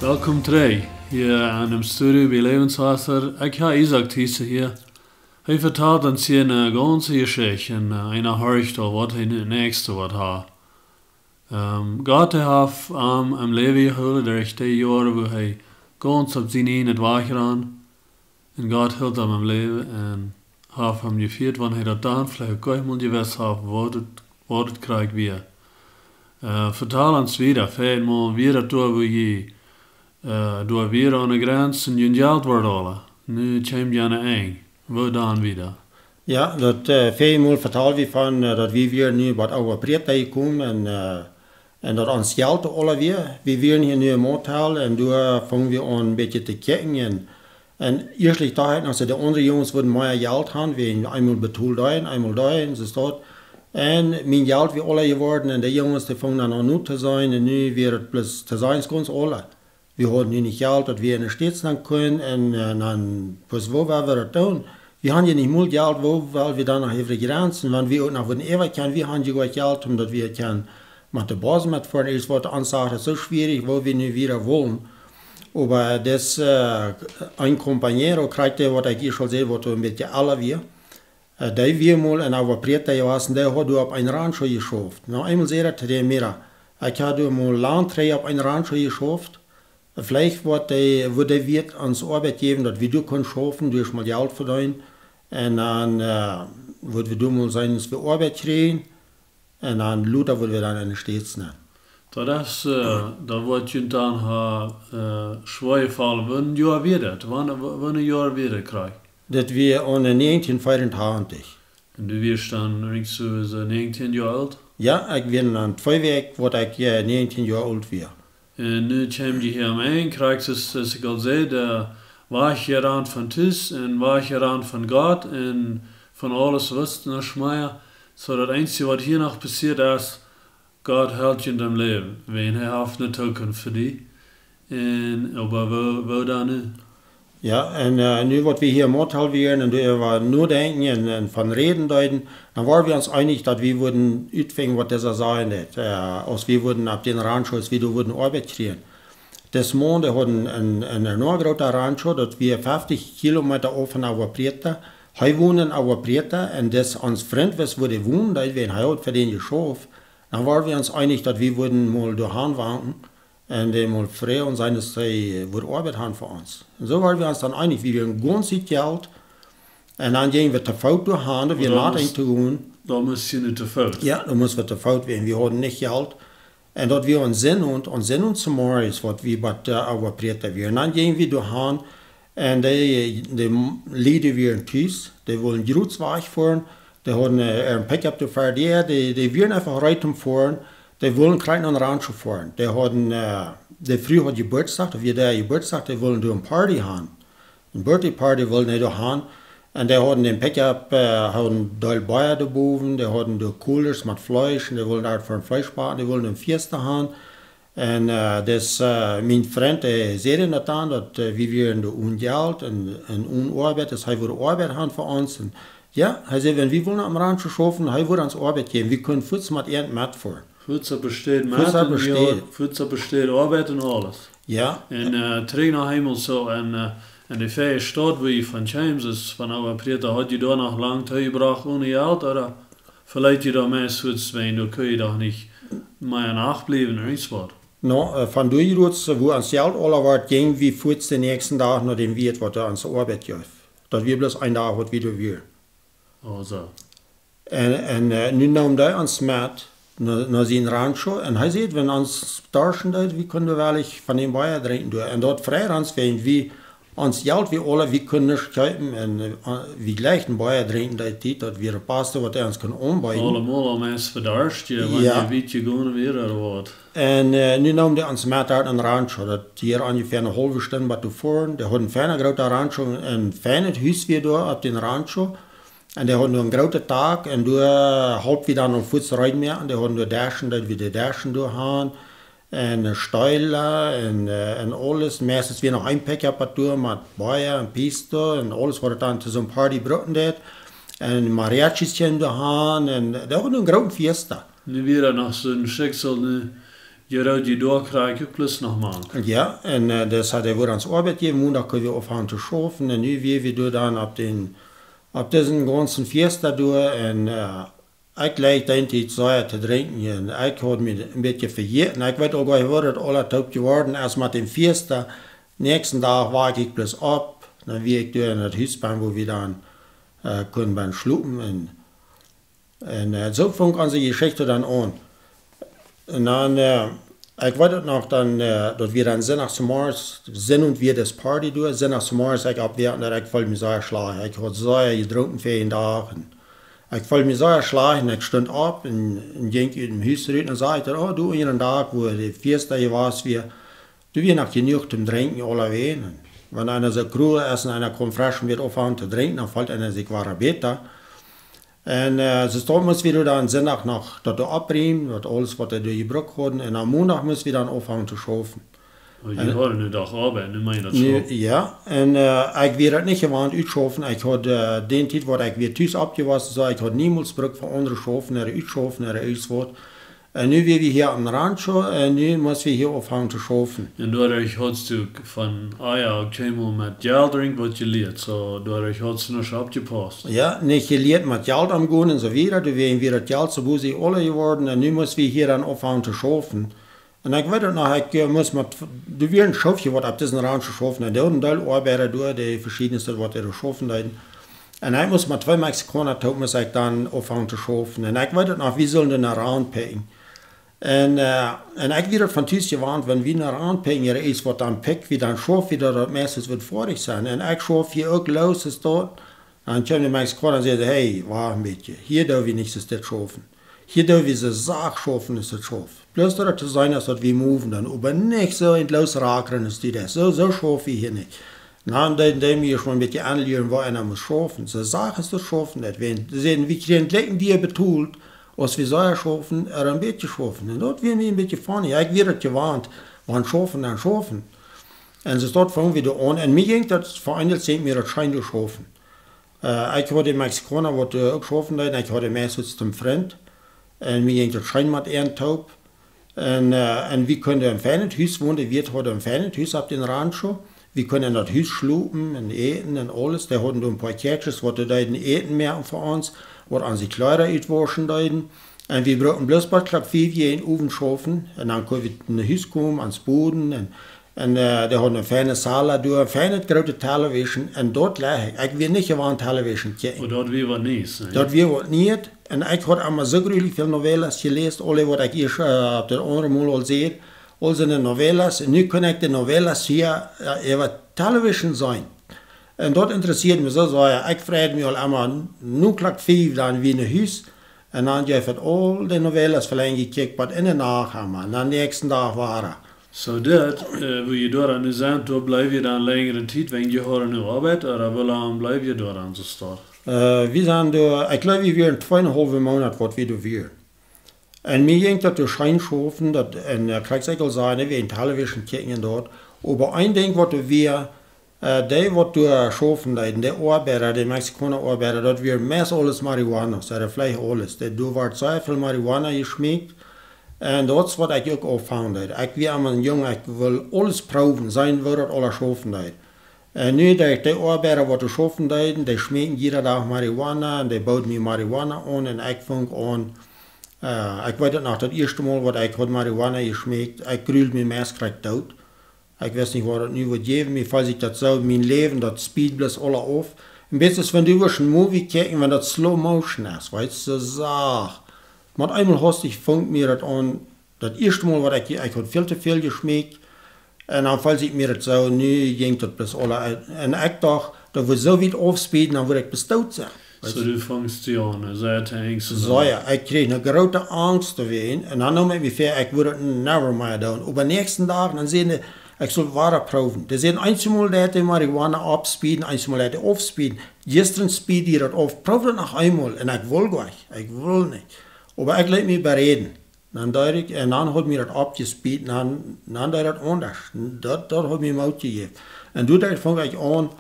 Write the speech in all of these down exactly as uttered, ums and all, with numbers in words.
Welkom trigj hia aun dem Studio bie Läwenswota. Ekj hab Isaak Thiessen hia. Hee vetalt ons hia eene gaunze Jeschicht un, äh, eena horcht aul, waut hee nu näakjste woat haben. Ähm, Gott, hee haft am em Läwen jehoolen derch dee Joaren, wua hee gaunz opp sienen eejnen Wajch rand. Un Gott hilt am em Läwen un haft am jefieet, wan hee daut dan veleicht uk nich mol jewist haft, waut et, waut et krakjt wia. Äh, vetal ons wieda, veleicht mol wia daut doa, wua jie, äh, doa wieren aun de Grenz un jun Jelt wort aula. Nu kjeem jie aun de Enj. Woo dan wieda? Jo, daut, äh, veleicht mol vetald wie von, äh, daut wie wieren nu bie Agua Prieta jekomen un, äh, un daut ons Jelt aula wia. Wie wieren hia nu em Hotel un doa fungen wie aun een bät to kjikjen. Un, un ieeschtlich docht ekj noch soo, de aundre Junges wudden mea Jelt haben, wie eemol betolt deeden, eemol deeden, soo es daut. Un mien Jelt wia aula jeworden un de Junges, dee fungen dan aun nu to seenen un nu wia et bloos to seenen, gaunz aula. Wie hauden nu nich Jelt, daut wie en de States dan kunnen un, äh, dan, pues, woo woa wie daut doonen? Wie haben je nich mol Jelt, woo woa wie dan noch äwa de Grenzen, wan wie uk noch wudden äwa kjennen, wie haben je goa Jelt, om daut wie kjennen met de Bus metfoaren. Ieescht wort ons Sach soo schwierich, woo wie nu wieda wullen. Oba dis, äh, een compañero kjrieech, waut ekj hia aul säd, waut een bät elra wia. Äh, dee wia mol en Agua Prieta jewast un dee haud doa opp een rancho jeschauft. Nu, eemol säd hee to mie: "Mira, ekj hab doa mol lang trigj opp een rancho jeschauft. Veleicht woat dee, woat dee wada ons Oabeit jäwen, daut wie doa kunnen schaufen, doa mol Jelt vedeenen. Un dan, äh, woa wie doa mol seenen, aus wie Oabeit kjrieen. Un dan lota woa wie dan en de States sennen." Daut es, äh, daut woat junt dan ha, äh, schwoa jefaulen. Wanea wia daut? Wanea, wa-, wanea Joa wia daut krakjt? Daut wia aun de näajentieen veeauntwintich. Un du wieescht dan, denkjst du, soo näajentieen Joa oolt? Jo, ekj wia dan twee Wäakj, waut ekj, äh, näajentieen Joa oolt wia. Un nu kjeem jie hia aum Enj, krakjt soo aus, aus ekj aul säd, äh, wajchjerant von Tus un wajchjerant von Gott un von aules waut noch mea. Soo daut eensje waut hia noch passieet es, Gott helt junt aum Läwen, wiels hee haft eene Tookunft fa die. Un, oba woo, woo dan nu? Jo, un, äh, nu waut wie hia em Hotel wieren un doa äwa nodenkjen un, un von räden deeden, dan wieren wie ons eenich, daut wie wudden utfinjen, waut dise sajen deed. Äh, aus wie wudden opp dän Rancho, aus wie doa wudden Oabeit kjrieen. Dis Maun, dee haud een, een, een noch grootet Rancho, daut wia feftich Kilometa auf von Agua Prieta. Hee wond en Agua Prieta un dis ons Frint wist, wua dee wond, wiels hee haud fa dän jeschauft. Dan wieren wie ons eenich, daut wie wudden mol doa han wanken un dee mol froagen, aus hee, äh, wudd Oabeit haben fa ons. Un soo wieren wie ons dan eenich, wie wieren gaunz Jelt. Un dan jinjen wie to Foot doa han, daut wia nich to gonen. Dan must jie nu to Foot? Jo, dan musten wie to Foot, wiels wie hauden nich Jelt. Un daut wia een Sindach, een Sindach zemorjes, waut wie bie, äh, Agua Prieta wieren. Dan jinjen wie doa han un dee, dee Lied wieren tus, dee wullen jrods wajchfoaren, dee hauden, äh, een Pickup doa ver, dee, dee, dee wieren eefach reed toom foaren, dee wullen krakjt no een Rancho foaren. Dee hauden, äh, de Fru haud Jeburtsdach, daut wia äa Jeburtsdach, dee wullen doa een Party han. Een Birthday Party wullen dee doa han. Un dee hauden dän Pickup, äh, hauden Deel Bia doa bowen, dee hauden doa Coolers met Fleesch, un dee wullen doa fa een Fleeschbacken, dee wullen een Fiesta han. Un, äh, dis, äh, mien Frint, äh, säd daut dan, daut, äh, wie wieren doa one Jelt un, un one Oabeit, daut hee wudd Oabeit haben fa ons. Un jo, hee säd, wan wie wullen aum Rancho schaufen, hee wudd ons Oabeit jäwen, wie kunnen fuaz met an metfoaren. Fuaz opp de Städ met, fuaz opp de Städ. Fuaz opp de Städ, Oabeit un aules. Jo. Un, äh, trigj noch eemol soo, un, äh, un de väaje Staut, wua jie von kjeemen, es von Agua Prieta, haud jie doa noch lang toojebrocht one Jelt, ooda veleicht jie doa meist fuaz, wiels doa kunn jie doch nich mea Nacht bliewen, ooda irjentwaut? Nu, äh, von doa rut, wua ons Jelt aula wort, jinjen wie fuaz dän näakjsten Dach, nodäm wie et waut ons Oabeit jeef. Daut wia bloos een Dach, waut wie doa wieren. Oh, soo. Un, un, äh, nu neem dee ons met no, no sien Rancho. Un hee säd, wan ons daut scheen deed, wie kunnen wellich von dän Bia drinkjen doa. Un daut freid ons, wiels wie, ons Jelt wia aula, wie kunnen nuscht kjeepen. Un, äh, wie jlikjten Bia drinkjen dee Tiet, daut wia daut baste, waut hee ons kunn aunbeeden. Aulemol, om ieescht vedarscht, jo, wan jo. Jie wiet jegonen wieren, ooda waut? Un, äh, nu neem dee ons met no een Rancho, daut wia onjefäa eene haulwe Stund bat doa foaren. Dee haud een feina groota Rancho, een feinet Hus wia doa opp dän Rancho. Un dee hauden doa een grooten Dakj un doa, äh, holpen wie dan aun fuaz reed moaken. Dee hauden doa Deschen, daut wie de Deschen doa han. Un, äh, Steela un, äh, un aules. Meistens wia noch een Pickup doa met Bia un Pisto un aules, waut et dan to soon Party brucken deed. Un Mariachis kjeemen doa han un, äh, dee hauden een grooten Fiesta. Nu wia daut noch soon Schikjsal, nu Jo, daut jie doa kjrieech uk bloos noch mol. Jo, un, äh, daut haud hee wada aun Oabeit jejäft, Mondach kunnen wie aunfangen to schaufen. Un nu wia wie doa dan opp dän, opp disen gaunzen Fiesta doa. Un, äh, ekj leet dän Tiet sea to drinkjen. Un ekj haud mie een bät vejäten. Ekj weet uk nich, woo daut aula toop jeworden es met dän Fiesta. Näakjsten Dach woak ekj bloos opp. Dan wia ekj doa en daut Hus benn, wua wie dan, äh, kunnen benn schlopen. Un Un, äh, soo funk onse Jeschicht dan aun. Un dan, äh, ekj weet daut noch, dan, äh, daut wia dan Sindach zemorjes, Sindach wia daut Party doa, Sindach zemorjes, ekj oppwoak, daut ekj feeld mie sea schlajcht. Ekj haud sea jedrunken fa dän Dach. Un ekj feeld mie sea schlajcht un ekj stunt opp un, un jinkj ut däm Hus rut un säd ekj: "Oh, du, eenen Dach, wua de Fiesta jewast wia, doa wia noch jenuach toom Drinkjen aulawäajen. Wan eena soo krull es un eena kaun fresch wada aunfangen to drinkjen, dan feelt eena sikj wada bäta." Un, äh, soo daut must wie dan Sindach noch daut doa oppriemen, daut aules waut doa jebrukt worden. Un aum Mondach must wie dan aunfangen to schaufen. Oh, jie hauden nu doch Oabeit, nu meen daut nu, schaufen. Jo, un, äh, ekj wia daut nich jewant utschaufen. Ekj haud, äh, dän Tiet, waut ekj wia tus oppjewossen, soo ekj haud niemols brukt fa aundre schaufen, ooda utschaufen, ooda irjent waut. Un nu wia wie hia aum Rancho, un nu must wie hia aunfangen to schaufen. Un doaderch haudst du von, ah jo, kjeenmol met Jelt irjent waut jelieet, soo doaderch haudst du nuscht oppjepaust. Jo, nich jelieet met Jelt omgonen un soo wieda. Doa wia wie daut Jelt soo busy aula jeworden, un nu must wie hia dan aunfangen to schaufen. Un ekj weet daut noch, ekj, äh, must met, doa wia een Schofkje, waut opp disen Rancho schauften, un doa een Deel Oabeida doa, dee veschiedne waut doa schauften deeden. Un ekj must met twee Mexikauna toop, must ekj dan aunfangen to schaufen. Un ekj weet daut noch, wie sullen doa raunpikjen. Un, äh, un ekj wia daut von tus jewant, wan wie raunpikjen, jo, es waut dan pikj, wie dan schauf, wie daut, daut meistens woat foadich sennen. Un ekj schauf hia uk loos, es daut. Dan kjeem de Mexikauna un säd: "Hey, wacht een bät. Hia doo wie nich soo dit schaufen. Hia doo wie soo sacht schaufen aus daut schauft. Bloos daut et to sennen es, daut wie moven dan, oba nich soo een loos rakren aus du daut. Soo, soo schauf wie hia nich." Dan deed, deed hee mie ieescht mol een bät aunlieren, woo eena must schaufen. Soo sacht aus daut schaufen, daut wie, säden, wie kjrieen jlikj een Dinkj betolt, aus wie sea schaufen, ooda een bät schaufen. Un daut wia mie een bät funny. Jo, ekj wia daut jewant, wan schaufen, dan schaufen. Un soo daut fungen wie doa aun. Un mie jinkj daut, fa eent jinkj mie daut scheen doa schaufen. Äh, ekj haud de Mexikauna, waut, äh, uk schaufen deeden, ekj haud dee meist aus een Frint. Un mie jinkj daut scheen met an toop. Un, äh, un wie kunnen een feinet Hus wonen, wie hauden een feinet Hus opp dän Rancho. Wie kunnen en daut Hus schlopen un äten un aules. Dee hauden doa een poa Kjäakjsches, waut dee deeden äten moaken fa ons, waut onse Kjleeda utwauschen deeden. Un wie bruckten bloos bat Klock fief Oabeit schaufen. Un dan kunnen wie no Hus komen, aun dän Boden. Un, un, äh, dee hauden eene feine sala doa, een feinet grootet Television. Un doa leet ekj, ekj wia nich jewant Television kjikjen. Oh, daut wia waut Niees, nä? Daut wia waut Niees. Un ekj haud emma soo grulich väl Novelas jeläst, aule waut ekj ieescht, äh, opp daut aundre Mol aul säd. Aul soone Novelas. Un nu kunn ekj de Novelas hia, äh, äwa Television seenen. Un daut interessieed mie soo sea. Ekj freid mie aul emma no Klock fief dan wada no Hus. Un dan jeef et aul de Novelas velenjd jekjikjt, bat enne Nacht emma. Un dan dän näakjsten Dach wada. Soo daut, äh, wua jie doa nu sent, doa bleef jie dan lenjre Tiet, wan jie hauden nu Oabeit, ooda woo lang bleef jie doa dan soo stoakj? Äh, wie sent doa, ekj jleew, wie wieren twee un een haulwen Moonat, waut wie doa wieren. Un mie jinkj daut doa scheen schaufen, daut, un, äh, krakjt soo aus ekj aul säd, nä, wie een Television kjikjen un daut. Oba een Dinkj, waut doa wia, äh, dee, waut doa schaufen deeden, de Oabeida, de Mexikauna Oabeida, daut wia meist aules Marihuana, ooda veleicht aules. Dee, doa wort sea väl Marihuana jeschmeekjt. Un daut es waut ekj uk aunfangen deed. Ekj wia emma een Jung, ekj wull aules proowen, seenen, woo daut aules schaufen deed. Un nu, de, de Oabeida, waut doa schaufen deeden, dee schmeekjten jieda Dach Marihuana un dee booden mie Marihuana aun un ekj funk aun, äh, ekj weet daut noch, daut ieeschte Mol, waut ekj haud Marihuana jeschmeekjt, ekj gruld mie meist krakjt doot. Ekj wist nich, waut daut nu wudd jäwen. Mie feeld sikj daut soo, mien Läwen, daut speed bloos aula auf. Een bät aus wan du wurscht een Movie kjikjen, wan daut Slow Motion es, weetst, soo sacht. Opp eemol haustich funk mie daut aun, daut ieeschte Mol, waut ekj, ekj haud väl to väl jeschmeekjt. Un dan feeld sikj mie daut soo, nu jinkj daut bloos aula ut. Un ekj docht, daut wudd soo wiet aufspeeden, dan wudd ekj bloos doot sennen. Soo, du fungst aun, äh, sea to Angst. Soo, jo, ekj kjrieech eene groote Angst doawäajen. Un dan neem ekj mie väa, ekj wudd daut never mea doonen. Oba näakjsten Dach, dan säden dee, ekj sull wada proowen. Dee säden, eenjemol deit de Marihuana aufspeeden, eenjemol deit dee aufspeeden. Jistren speed dee daut auf, proow daut noch eemol. Un ekj wull nich, ekj wull nich. Oba ekj leet mie beräden. Dan deed ekj, un dan haud mie daut aufjespeeden, dan, dan deed daut aundasch. Daut, daut haud mie Moot jejäft. Un doa deed, funk ekj aun,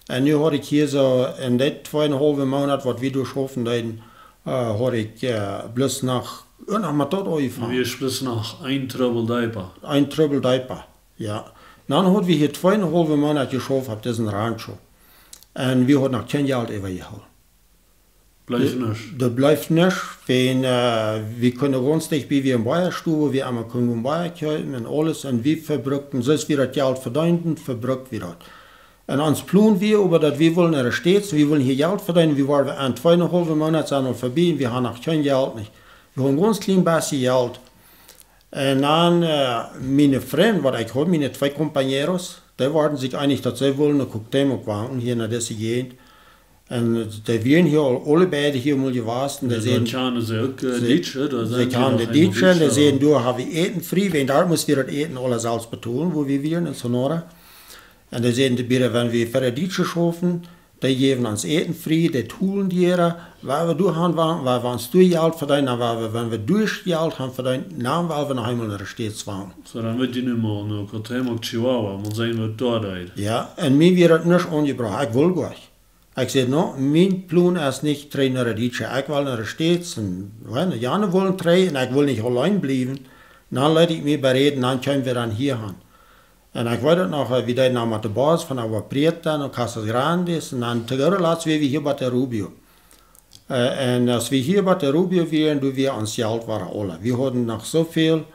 un nu haud ekj hia soo en dee twee un een haulwen Moonat, waut wie doa schaufen deeden, äh, haud ekj, äh, bloos noch Un dan met daut aunjefongen. Wie spitten noch een Trubbel deepa. Een Trubbel deepa, jo. Dan haud wie hia twee un een haulwen Moonat jeschauft opp disen Rancho. Un wie hauden noch kjeen Jelt äwajehoolen. Bleef nuscht. Daut bleef nuscht, wiels, äh, wie kunnen gaunz dicht bie, wie een Bäa stonen, wie emma kunnen een Bäa kjeepen un aules. Un wie vebrukten, soo aus wie daut Jelt vedeenden, vebrukten wie daut. Un ons Plon wia oba, daut wie wullen no de States, wie wullen hia Jelt vedeenen, wie wieren aun twee un een haulwen Moonat sent aul vebie, un wie hauden noch kjeen Jelt nich. Wie hauden gaunz kjlien bät Jelt. Un dan, äh, miene Frind, waut ekj haud, miene twee compañeros, dee wieren sikj eenich, daut see wullen no Cuauhtémoc gonen, hia no dise Jäajent. Un dee wieren hia aul, aule beid hia mol jewast. Un dee säden, see kjanen de Dietsche, un dee säden, doa haben wie Äten frie, wiels doa must wie daut Äten aules selfst betolen, wua wie wieren en Sonora. Un dee säden, de Bieren, wan wie fa de Dietsche schaufen, dee jäwen ons Äten frie, dee tolen die, wan wie doa gonen, wan wie ons doa Jelt vedeenen, wan wie, wan wie doa Jelt haben vedeent, dan wellen wie noch eemol no de States gonen. Soo, dan woa wie nu mol no Cuauhtémoc, Chihuahua, mol seenen, waut doa deit. Jo, un mie wia daut nich aunjebrocht, ekj wull nich. Ekj säd, no, mien Plon es nich trigj no de Dietsche, ekj well no de States, un, wan, jane wullen trigj, un ekj wull nich auleen bliewen. Dan leet ekj mie beräden, dan kjeemen wie dan hia han. Un ekj weet daut noch, äh, wie deeden dan met de Bus von Agua Prieta no Casas Grandes, un dan to gooda latst wieren wie hia bie de Rubio. Äh, un aus wie hia bie de Rubio wieren, doa wia ons Jelt wada aul. Wie hauden noch soo väl,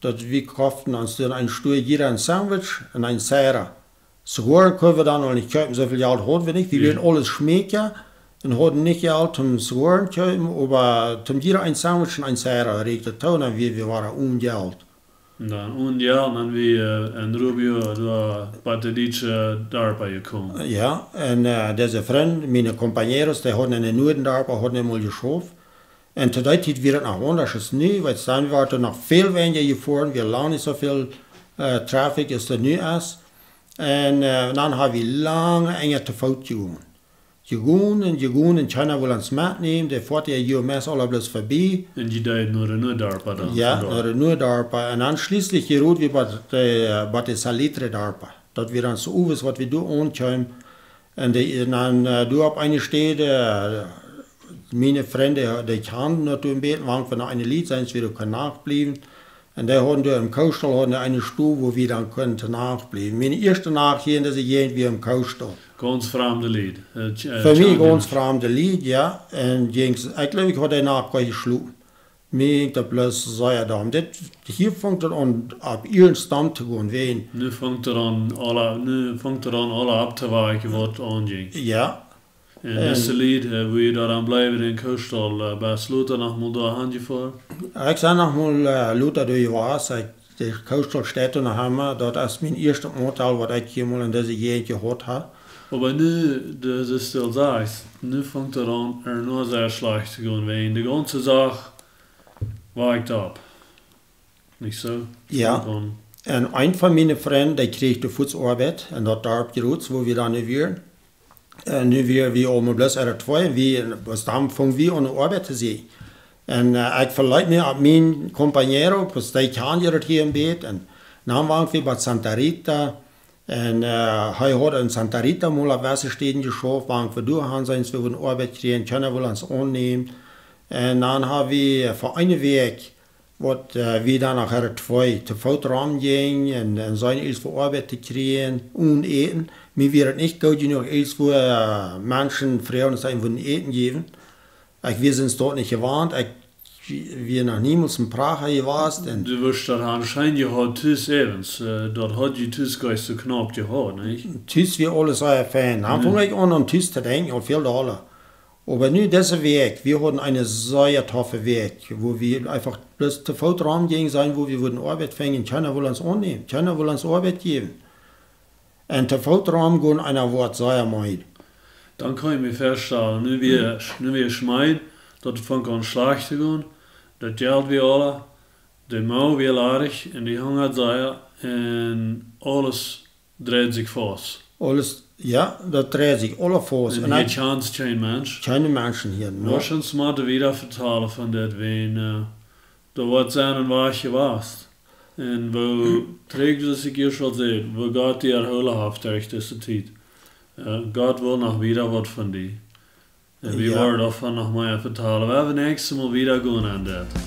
daut wie koften ons dan een Stekj jieda een Sandwich un een Sierra. Zigoaren kunnen wie dan noch nich kjeepen, soo väl Jelt hauden wie nich. Wie wieren aules Schmäakja un hauden nich Jelt toom Zigoaren kjeepen, oba toom jieda een Sandwich un een Sierra rieekjt daut too, un dan wieren wie wada onen Jelt. Un dan onen Jelt, dan wia, äh, en Rubio, doa bie de Dietsche Darpa jekomen. Jo, un, äh, dise Frind, miene compañeros, dee hauden en de Nuaden Darpa, hauden emol jeschauft. Un to dee Tiet wia daut noch aundasch aus nu, wiels dan wort doa noch väl weinja jefoaren, wia lang nich soo väl, äh, Traffic aus doa nu es. Un, äh, dan haben wie lang enja to Foot jegonen. Jegonen un jegonen un kjeena wull ons metnämen, dee foaren hia meist aule bloos vebie. Un dee deeden no de Nuadarpa dan? Jo, no de Nuadarpa. Un dan schlieslich jeroden wie bie de, bie de Salitre Darpa. Daut wia dan soo owes, waut wie doa aunkjeemen. Un dee, un dan, äh, doa opp eene Städ, äh, miene Frind, dee kjanden daut doa een bät, wieren wie no eene Lied, sent wie doa kunnen Nacht bliewen. Un dee hauden doa em Koostol, hauden dee eene Stow, wua wie dan kunnen to Nacht bliewen. Miene ieeschte Nacht hia en dise Jäajent wia em Koostol. Gaunz framde Lied. Äh, Fa mie gaunz framde Lied, jo. Un jinkj, ekj jleew, ekj haud dee Nacht goanich jeschlopen. Mie jinkj daut bloos sea domm. Dit, hia funk daut aun, opp iernst domm to gonen, wiels nu funk daut aun aule, nu funk daut aun aule opptowakjen, waut aunjinkj. Jo. Un dise Lied, äh, wua jie doa dan bleewen en Koostol, äh, best lota noch mol doa han jefoaren? Ekj sie noch mol, äh, lota doa jewast, ekj, de Koostol steit doa noch emma, daut es mien ieeschtet Motell, waut ekj hia mol en dise Jäajent jehaut hab. Oba nu, daut es soo, sajchst, nu funk daut aun, ea noch sea schlajcht to gonen, wiels de gaunze Sach woakt opp. Nich soo? Jo. Un een von miene Frind, dee kjrieech doa fuaz Oabeit en daut Darp Groz, wua wie dan nu wieren. Un nu wieren wie aul mau bloos twee, wie, bie dan fungen wie aun de Oabeit to seenen. Un, äh, ekj veleet mie opp mienen compañero, pues dee kjand daut hia een bät. Un dan wieren wie bie Santa Rita. Un, äh, hee haud en Santa Rita mol opp wesse Städen jeschauft, wieren wie doa han, sent wie aun Oabeit jekjräajen, kjeena wull ons aunnämen. Un dan haben wie fa eene Wäakj waut, äh, wie dan noch twee to Foot romjinjen un, un sent irjentwua Oabeit to kjrieen, onen Äten. Mie wia daut nich goot jenuach, irjentwua, äh, Menschen froagen, aus see wudden Äten jäwen. Ekj wia sest daut nich jewant, ekj wia noch niemols en Praha jewast. Un du wurscht daut han scheen jehaut tus äwens, äh, daut haud jie tus goanich soo knaup jehaut, nich? Tus wia aules sea fein. Dan funk ekj aun, aun tus to denkjen, aul väl dolla. Oba nu dise Wäakj, wie hauden eene sea toffe Wäakj, wua wie eefach bloos to Foot romjinjen, sent wua wie wudden Oabeit finjen, kjeena wull ons aunnämen, kjeena wull ons Oabeit jäwen. Un to Foot romgonen, eena woat sea meed. Dan kaun ekj mie väastalen, nu wia, nu wia Schmeed, daut funk aun schlajcht to gonen, daut Jelt wia aula, de Mau wia ladich un dee hungad sea un aules dreid sikj faust. Aules, jo, daut dreid sikj aula faust. Un hia ekj kjand kjeen Mensch. Kjeene Menschen hia, nä. Woarschienlich mott wie wieda vetalen von dit, wan, äh, doa woat sennen wajch jewast. Un woo, trigj, soo aus ekj ieescht aul säd, woo Gott die erhoolen haft derch dise Tiet. Äh, Gott well noch wieda waut von die. Un wie woaren doavon noch mea vetalen, wan wie daut näakjste Mol wieda gonen aun dit.